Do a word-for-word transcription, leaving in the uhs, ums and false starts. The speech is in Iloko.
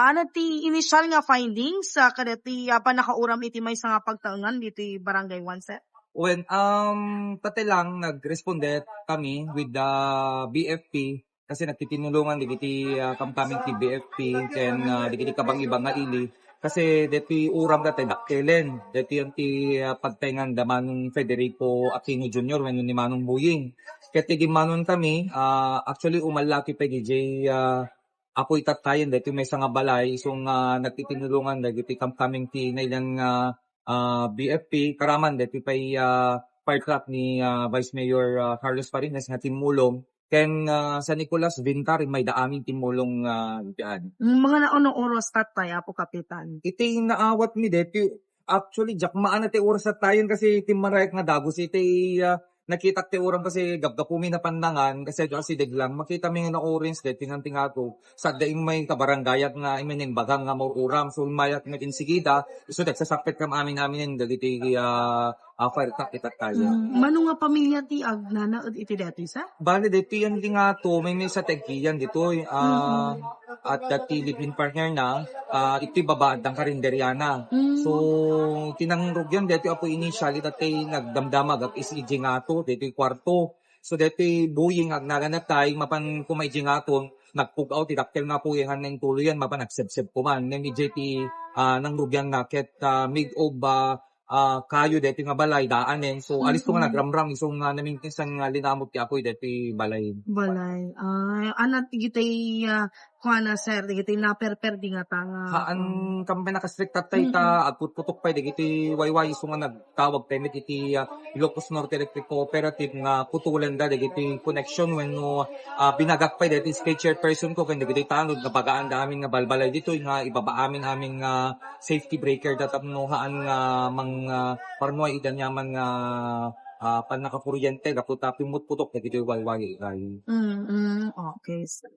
Ano ti initial nga findings, ah, kadagiti, ah, pannakauram iti maysa nga pagtaengan ditoy Barangay one, sir? Well, um, tatay lang, nagresponde kami with the B F P kasi nagtitinulongan dagiti, ah, kamkaming ti B F P ken, ah, dagiti kabang-ibang nga ili. Kasi deti uram dati dakkelen, deti ti, ah, pagtaengan da Manong Federico Aquino Junior wenno ni Manong Buying. Ket ti gimmanon kami, ah, actually, umallaki pay diay, ah, apoy tattayen deti maysa nga balay, isu nga nagtitinulongan dagiti kamkaming ti nailian nga, ah, B F P, karaman deti pay, ah, fire truck ni, ah, Vice Mayor, ah, Carlos Farinas nga timmulong, ken, ah, San Nicolas Vintar, mayda amin timmulong, ah, diyan. Mm, mga naano oras tattay, Apo Kapitan? Iti naawat mi deti, actually, diak maano ti oras tattayen kasi timmarayek nga dagus iti, ah, nakitak ti uram kasi gapgapumi napannangan kasi adu asideg lang. Makita mi nga na-orange deti ngan ti ngato. Sadda immay kabarangayak nga immay naimbagam nga mauram. So, immayak nga insigida, isu dagsasakpet kam amin-amin dagiti, ah, ah, fire truck itattayen. Mm, mano nga pamilia ti agnanaed iti daytoy, sir? Bale, daytoy yan ti ngato, may, maysa ti agkiyan ditoy, ah, Mm. at dati live-in partner na, ah, iti baba, addan karinderiana. Mm. So, ti nangrugian daytoy apoy initial, ita ti nagdamdamag, ag is iji ngato, daytoy kwarto. So, daytoy buying, agnanaed tayo, mapan kuma iji ngato, nagpug-aw ti dakkel nga apoy, nga naintuloyan, mapan agsebseb kuman. Ngem iji ti, ah, nangrugian na, ket, ah, made of, ah, ah, kayo deti nga balay, daanen. So, Mm-mm. Alisto nga nagramram, isu nga namingkinsan nga linamut ti apoy deti balay. Balay. Ay, anat digitay, ah, kuana, sir, digitay naperper di nga ta nga, Haan, um, kam pay nakastrikta tay ta, Mm-mm. agputputok pay digiti wayway, isu nga nagtawag pay met iti, ah, Ilocos Norte Electric Cooperative nga putulan da digiti connection wenno, ah, binagak pay deti state chairperson ko ken digiti tanod nga bagaan da amin nga balbalay ditoy nga ibaba amin, amin nga safety breaker da tapno haan nga mang, ah, parnuay iti aniaman nga, ah, pannakakuryente gapu ta pimmutputok dagiti wayway, ay. Mm, okay, sir.